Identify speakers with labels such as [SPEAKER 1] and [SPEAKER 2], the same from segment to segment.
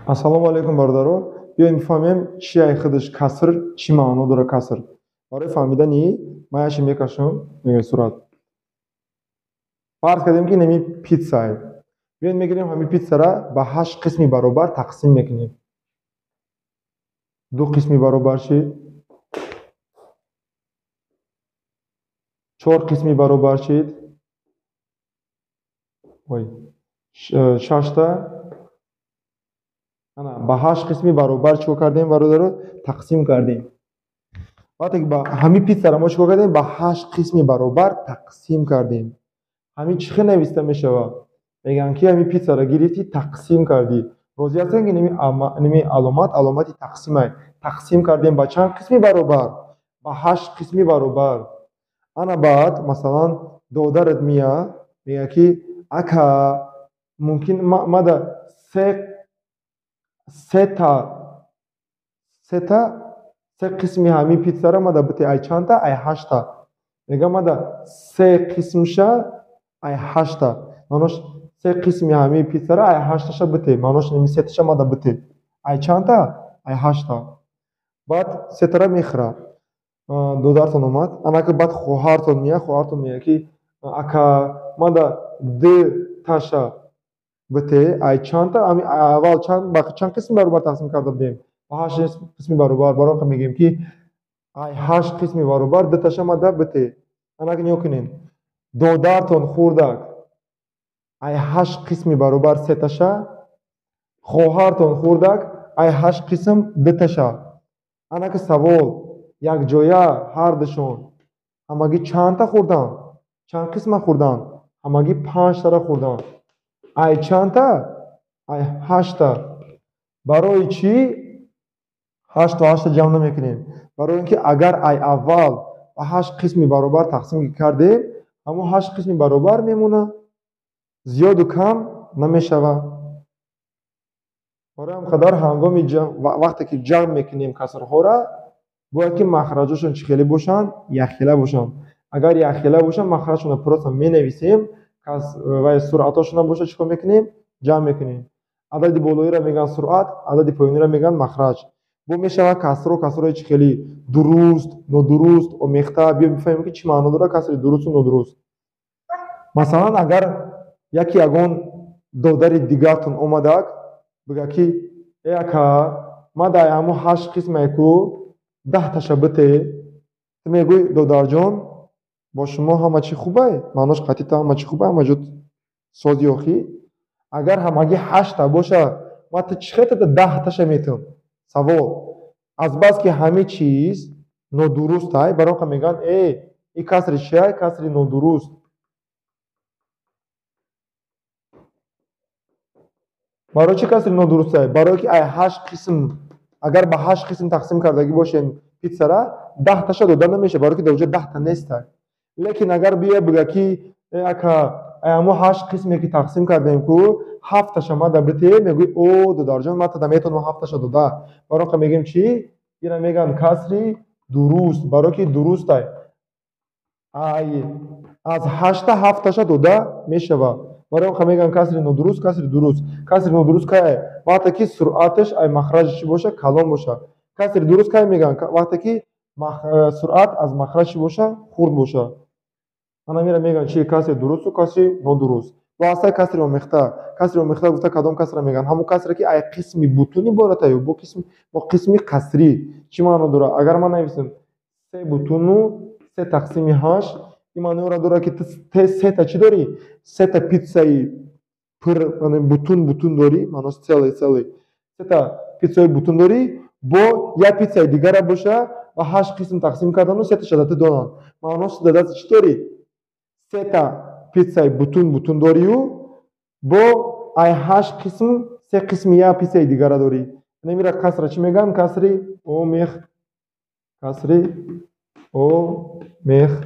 [SPEAKER 1] Ассалому алайкум, бародаро. Биёем бифаҳмем чи ай худаш каср, чӣ маъно дора каср. Барои фаҳмидани ман яше мекашам, мегӯям сурат. Фарз кардем, ки инами питсае. Биёед мегирем ҳамин питсара ба 8 қисми баробар тақсим мекунем. 2 қисми баробар шид, 4 қисми баробар шид, ой, 6та. Ана ба 8 қисми баробар чикор кардем, бародаро? Тақсим кардем. Вақте ки ба ҳамин питсара мо чикор кардем? Ба 8 қисми баробар тақсим кардем. Ҳамин чӣ хел нависта мешавад? Мегӯянд, ки ҳамин питсара гирифтӣ, тақсим кардӣ. Розӣ ҳастем, ки ними аломат аломати тақсимай. Тақсим кардем ба чанд қисми баробар? Ба 8 қисми баробар. Ана баъд, масалан, додарат мия, мегӯяд, ки ака, мумкин мада се қисми ҳамин питсара мада бите. Ай чандта? Ай 8та. Мегӯяд, мада се қисмша ай 8та. Маънош се қисми ҳамин питсара ай 8таша бите. Маънош ними сеташа мада бите. Ай чандта? Ай 8та. Баъд сетара мехӯрад. Додартон омад. Анаки баъд хоҳартон меяд, хоҳартон мегӯяд, ки ака, мада д таша бите. Ай чандта? Ами аввал чанд ба чанд қисми баробар тақсим карда будем? Ба 8 қисми баробар. Барои мегӯем, ки ай 8 қисми баробар д таша мада бите. Анаки нигоҳ кунед. Додартон хурдак ай 8 қисми баробар сеташа, хоҳартон хурдак ай 8 қисм д таша. Анаки савол, якҷоя ҳардушон ҳамагӣ чандта хӯрданд? Чанд қисма хӯрданд? Ҳамагӣ 5тара хӯрданд. Ай чандта? Ай 8та. Барои чӣ 8 то 8та ҷамъ намекунем? Барои ин ки агар ай аввал ба 8 қисми баробар тақсим кардем, ҳамон 8 қисми баробар мемонад, зиёду кам намешавад. Барои ҳам қадар ҳангоми вақте ки ҷамъ мекунем касрҳоро, бояд ки махраҷошон чӣ хеле бошанд? Якхела бошанд. Агар якхела бошанд, махраҷшонро просто менависем, ва суръатошона боша чӣ кор мекунем? Ҷамъ мекунем. Адади болоиро мегӯянд суръат, адади поёниро мегӯянд махраҷ. Бо мешавад касро, касрои чӣ хеле дуруст, нодуруст, омехта. Биё бифаҳмем, ки чӣ маъно дорад касри дурусту нодуруст. Масалан, агар яке ягон додари дигартон омадак, бигӯяд, ки э ака, ман дар ҳамон 8 қисмае ку 10таша бите, ту мегӯй, додарҷон, бо шумо ҳама чӣ хубай? Маънош қатъи ту ҳама чӣ хубай, ҳама ҷо сози охӣ. Агар ҳамагӣ 8та боша, ман ту чӣ хел 10таша метавон? Савол. Азбаски ҳамин чиз нодурустай, барои он мегӯянд, э, ин касри чиай? Касри нодуруст. Барои чӣ касри нодурустай? Барои ки ай 8 қисм, агар ба 8 қисм тақсим кардагӣ бошем питсара, 10таша дода намешавад, барои ки дар ҷо 10та нестай. Лекин агар бия бигӯяд, ки э ака, ай ҳамон 8 қисме ки тақсим кардем ку, 7таша мада бите, мегӯӣ, о, додарҷон, ман тада метавонам 7таша дода. Барои он мегӯем чӣ? Ира мегӯянд касри дуруст, барои ки дурустай. Ай аз 8та 7таша дода мешавад. Барои он мегӯянд касри нодуруст, касри дуруст. Касри нодуруст кай? Вақте ки суръаташ ай махраҷи чӣ боша? Калон боша. Касри дуруст кай мегӯянд? Вақте ки суръат аз махраҷ чӣ боша? Хурд боша. Ана мира мегӯянд чи? Касри дурусту касри нодуруст. Бо ҳастаи касри омехта. Касри омехта гуфта кадом касра мегӯянд? Ҳамон касре, ки ай қисми бутун иборат аю бо қисми қасрӣ. Чӣ маъно дорад? Агар ман нависам се бутуну се тақсими 8, ин маъноро дорад, ки ту сета чӣ дорӣ? Сета питсаи пур, бутун бутун дорӣ, маънош целый целый. Сета питсаи бутун дорӣ, бо як питсаи дигара боша ба 8 қисм тақсим кардану сеташа да ту доданд. Маънош дар даст чӣ дорӣ? Сета питсаи бутун бутун дорию бо ай 8 қисм се қисми як питсаи дигара дорӣ. Намира касра чӣ мегӯянд? Касри омех, касри омехта.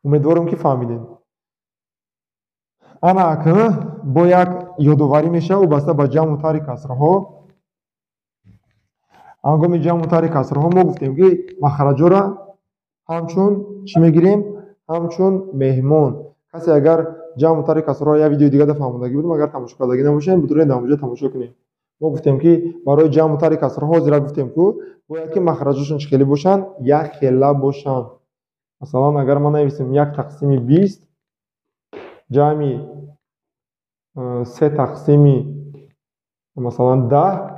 [SPEAKER 1] Умедворам, ки фаҳмидем. Ана акнун бо як ёдоварӣ мешавад вобаста ба ҷамъу тарҳи касрҳо. Ҳангоми ҷамъу тарҳи касрҳо мо гуфтем, ки махраҷҳоро ҳамчун чӣ мегирем? Ҳамчун меҳмон. Касе агар ҷамъу тарҳи касрҳоро як видеои дига фаҳмондагӣ будем, агар тамошо кардагӣ набошем, бутунед дар онҷо тамошо кунем. Мо гуфтем, ки барои ҷамъу тарҳи касрҳо ҳозира гуфтем, ку бояд ки махраҷошон чӣ хеле бошанд? Як хела бошанд. Масалан, агар ман нависем як тақсими 20 ҷамъи се тақсими, масалан, 10,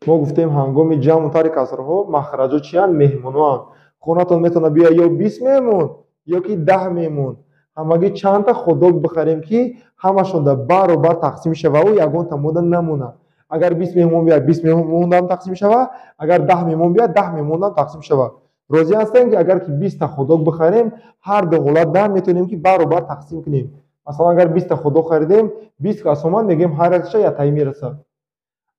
[SPEAKER 1] мо гуфтем, ҳангоми ҷамъу тарҳи касрҳо махраҷо чиянд? Меҳмоноанд. Хонатон метавонад биёяд ё 20 меҳмон, ё ки 10 меҳмон. Ҳамагӣ чандта хот-дог бихарем, ки ҳамашон дар баробар тақсим шававу ягонта монда намонад? Агар 20 меҳмон биёяд, 20 меҳмондам тақсим шавад, агар 10 меҳмон биёяд, 10 меҳмондам тақсим шавад. Розӣ ҳастем, ки агар ки 20-та хот-дог бихарем, ҳар ду ҳолат да метавонем, ки баробар тақсим кунем? Масалан, агар 20-та хот-дог харидем, 20 кас омад, мегӯем, ҳар якташа яктаи мерасад.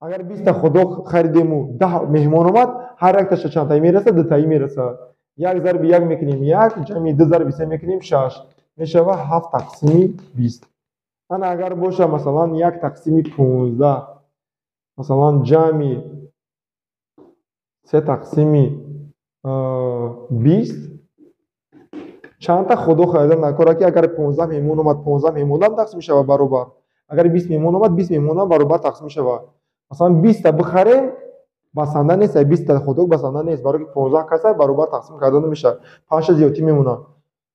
[SPEAKER 1] Агар 20-та хот-дог харидему 10 меҳмон омад, ҳар якташа чандтаи мерасад? Дутаи мерасад. Як зарби як мекунем як, ҷамъи ду зарби се мекунем шаш, мешавад ҳафт тақсими 20. Ана агар боша, масалан, як тақсими 15, масалан, ҷамъи се тақсими 20, чандта хот-дог харидан дар кора, ки агар 15 меҳмон омад, 15 меҳмонам тақсим шавад баробар, агар 20 меҳмон омад, 20 меҳмонам баробар тақсим шавад? Масалан, 20-та бихарем, басанда нест, 20-та хот-дог басанда нест, барои ки 15 каса баробар тақсим карда намешавад, панҷта зиёдтӣ мемонад.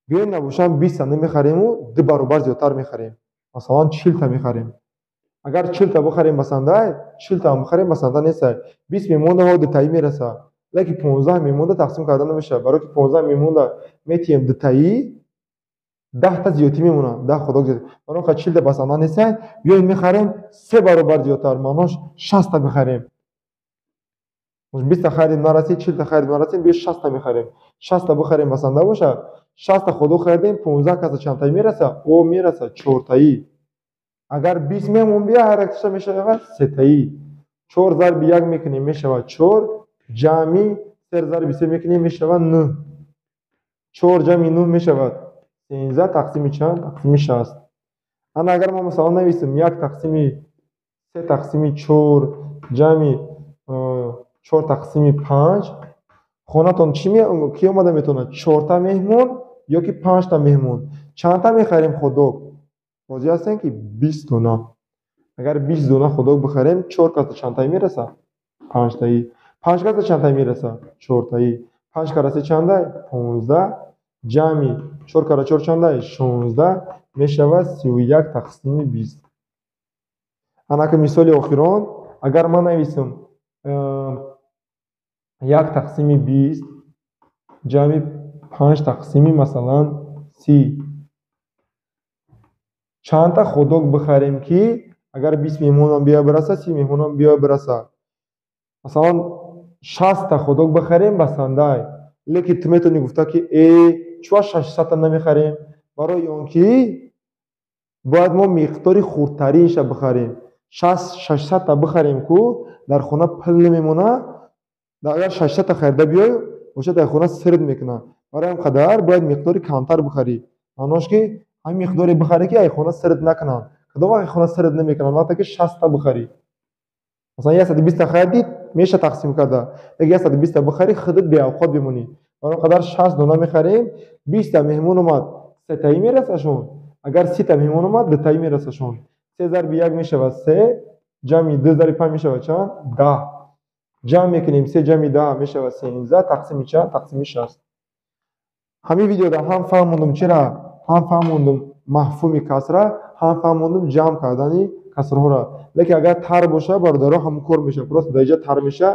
[SPEAKER 1] Биёем, набошам, 20-та намехариму ду баробар зиёдтар мехарем, масалан, 40-та мехарем. Агар 40-та бихарем, басандай? 40-та бихарем, басанда нестай. 20 меҳмондаҳо дутаӣ мерасад, лекин 15 меҳмонда тақсим карда намешавад, барои ки 15 меҳмонда метиҳем дутаӣ, 10-та зиёдтӣ мемонад, 10 хот-дог зиёд. Барои он 40-та басанда нестай. Биёем, мехарем се баробар зиёдтар, маънош 60-та бихарем. 20-та харидем, нарасид, 40-та харидем, нарасид, биё, 60-та мехарем. 60-та бихарем, басанда бошад? 60-та хот-дог харидем, 15 каса чандтаи мерасад? О, мерасад чортаӣ. Агар 20 меҳмон бия, ҳар якташа мешавад сетаӣ. Чор зарби як мекунем, мешавад чор, ҷамъи се зарби се мекунем, мешавад нӯҳ. Чор ҷамъи нӯҳ мешавад 13, тақсими чанд? Тақсими 60. Ана агар мо, масалан, нависем як тақсими се тақсими чор ҷамъи чор тақсими панҷ, хонатон чӣ ки омада метавонад? Чорта меҳмон ё ки панҷта меҳмон? Чандта мехарем хот-дог? Розӣ ҳастем, ки 20 дона? Агар 20 дона хот-дог бихарем, чор каса чандтаи мерасад? Панҷтаи. Панҷ каса чандтаи мерасад? Чортаи. Панҷ кара се чандай? 15. Ҷамъи чор кара чор чандай? 16, мешавад 31 тақсими 20. Анака мисоли охирон: агар ман нависам як тақсими 20 ҷамъи панҷ тақсими, масалан, 30, чандта хот-дог бихарем, ки агар 20 меҳмонам биёя бирасад, 30 меҳмонам биёя бирасад? Масалан, 60-та хот-дог бихарем, басандай, лекин ту метавонӣ гуфта, ки э, чӯа 600-та намехарем? Барои он ки бояд мо миқдори хурдтаринша бихарем. 600-та бихарем ку, дар хона пул намемонад. Агар 600-та харида биёй бошад, дар хона сирд мекунад. Барои ҳам қадар бояд миқдори камтар бихарӣ, маънош ки ҳамин миқдоре бихарӣ, ки ай хона сирд накунанд. Кадом вақт хона сирд намекунанд? Вақте ки 60-та бихарӣ. Масалан, 120-та харидӣ, меша тақсим карда, як 120-та бихарӣ, худат беавқот бимонӣ. Барои қадар 60 дона мехарем. 20-та меҳмон омад, сетаӣ мерасашон, агар 30-та меҳмон омад, дутаӣ мерасашон. Се зарби як мешавад се, ҷамъи ду зарби панҷ мешавад чанд? 10. Ҷамъ мекунем, се ҷамъи 10 мешавад 13, тақсими чанд? Тақсими 60. Ҳамин видеода ҳам фаҳмондум чира, ҳам фаҳмондум мафҳуми касра, ҳам фаҳмондум ҷамъ кардани касрҳоро. Лекин агар тар боша, бародаро, ҳамон кор мешавад, просто дар инҷа тар меша,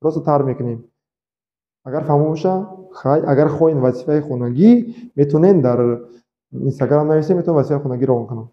[SPEAKER 1] просто тар мекунем. Агар фаҳмо боша, хай. Агар хоҳем вазифаи хонагӣ, метавонем дар Инстаграм нависем, метавонем вазифаи хонагӣ равон кунам.